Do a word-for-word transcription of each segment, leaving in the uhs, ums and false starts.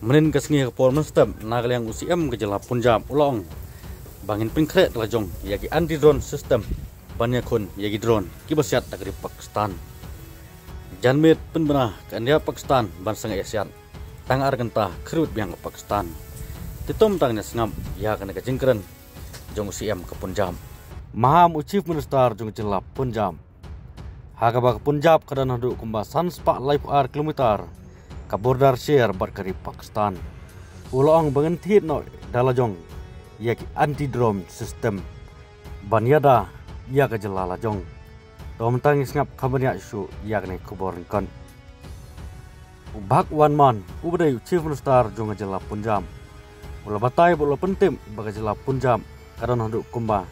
Mynhynnin ka sngi ha ka por mynstep na ka liang u C M ka jylla Punjab u la ong ba ngin pynkhreh da la jong ïa ki anti-drone system ban ïakhun ïa ki drone kiba siat da ka ri Pakistan. Janmiet pynbna ka India Pakistan ban sangeh ïa siat tang ar kynta khyrwit biang ka Pakistan. Te to mynta ngin ïa sngap ïa kane ka jingkren jong u C M ka Punjab. Maham u Chief Minister jong ka jylla Punjab. Ha kaba ka Punjab ka don haduh kumba san spah laiphew ar kilometer ka border share bad ka ri Pakistan. U la ong ba ngin thied noh da la jong ïa ki anti-drone system ban ïada ïa ka jylla la jong. To mynta ngin sngap kham bniah shuh ïa kane ka khubor lyngkot. U Bhagwant Mann uba dei u Chief Minister jong ka jylla Punjab u la batai bad u la pyntip ba ka jylla Punjab ka don haduh kumba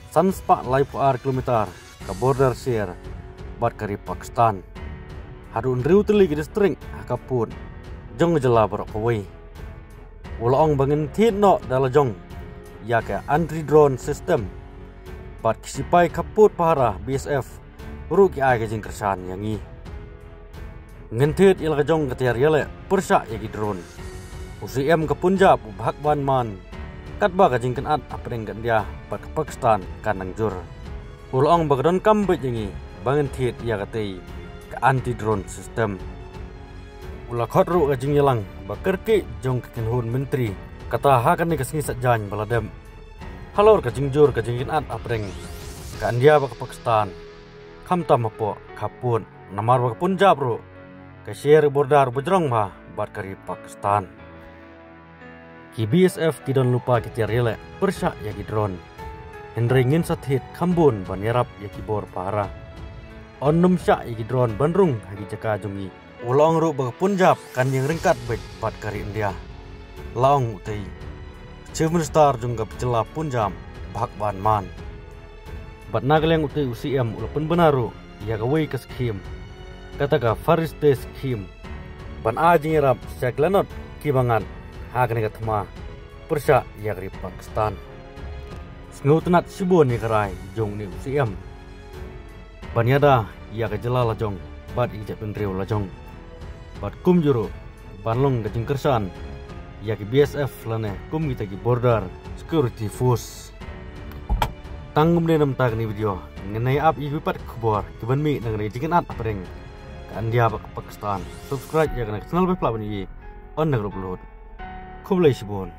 san spah laiphew ar kilometer ka border share bad ka ri Pakistan. Haduh hynriew tylli ki district ha ka pud jong ka jylla baroh kawei. U la ong ba ngin thied noh da la jong ïa ka anti-drone system bad ki sipai khappud pahara B S F ruh ki ai ka jingkyrshan ïa ngi. Ngin thied ïa la ka jong ka tiar ïaleh pyrshah ïa ki drone. U C M ka Punjab u Bhagwant Mann katba ka jingkynad hapdeng ka India bad ka Pakistan ka nang jur. U la ong ba ka donkam beit ïa ngi ba ngin thied ïa katei ka anti-drone system. U la khot ruh ka jingïalang ba kyrkieh jong ka kynhun myntri kata ha kane ka sngi Saitjaiñ ba la dep halor ka jingjur ka jingkynad hapdeng ka India bad ka Pakistan. Khamtam hapoh ka pud namar ba ka Punjab ruh ka share border ba jrong bha bad ka ri Pakistan. Ki B S F ki don lypa ki tiar ïaleh pyrshah ïa ki drone. Hynrei ngin sa thied kham bun ban ïarap ïa ki bor pahara. Yn nym shah ïa ki drone ban rung ha ki jaka jong ngi. U la ong ruh ba ka Punjab kan ïeng ryngkat beit bad ka ri India. La ong utei Chief Minister jong ka jylla Punjab Bhagwant Mann. Bad na ka liang utei u C M u la pynbna ruh ïa kawei ka scheme, kata ka Farishte scheme, ban ai jingïarap sha ki lanot kiba ngat ha kane ka thma pyrshah ïa ka ri Pakistan. Sngewtynnat shibun ïa ka rai jong une u C M ban ïada ïa ka jylla la jong bad ïa ka jaitbynriew la jong. Bad kumjuh ruh ban long ka jingkyrshan ïa ki B S F lane kum kita ki Border Security Force. Tang kumne na mynta kane ka video, ngin ïa ap ïa ki pat khubor kiban mih na kane ka jingkynad hapdeng ka India bad ka Pakistan. Subscribe ïa kane ka channel ba pla ban ïa ïoh na ka rup lut. Khublei shibun.